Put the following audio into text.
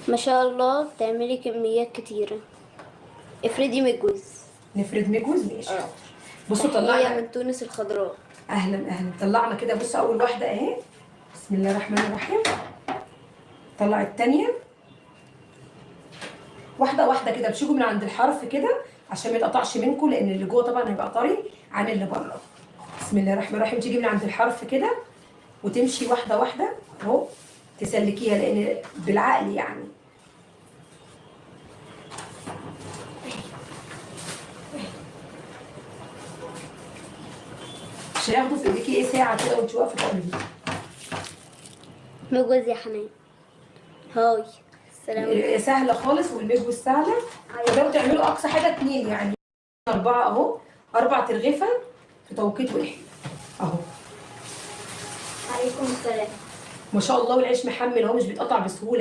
ما شاء الله بتعملي كميات كتيرة. افردي مجوز. نفرد مجوز، ماشي. اه. بصوا هي طلعنا. من تونس الخضراء. اهلا اهلا. طلعنا كده، بصوا اول واحدة اهي، بسم الله الرحمن الرحيم. طلع الثانية واحدة واحدة كده، بتشيلوا من عند الحرف كده عشان ما يتقطعش منكم، لان اللي جوه طبعا هيبقى طري عن اللي بره. بسم الله الرحمن الرحيم. تيجي من عند الحرف كده وتمشي واحدة واحدة اهو، تسلكيها لان بالعقل يعني. مش هياخدوا في ايديكي ايه ساعة كده وانت واقفة تقلبي. مجوز يا حنان. هاي، السلام عليكم. سهلة خالص، والمجوز سهلة. تقدروا تعملوا اقصى حاجة 2 يعني 4 اهو، 4 ترغيفه في توقيت واحد اهو. عليكم السلام. ما شاء الله، والعيش محمل اهو، مش بيتقطع بسهولة.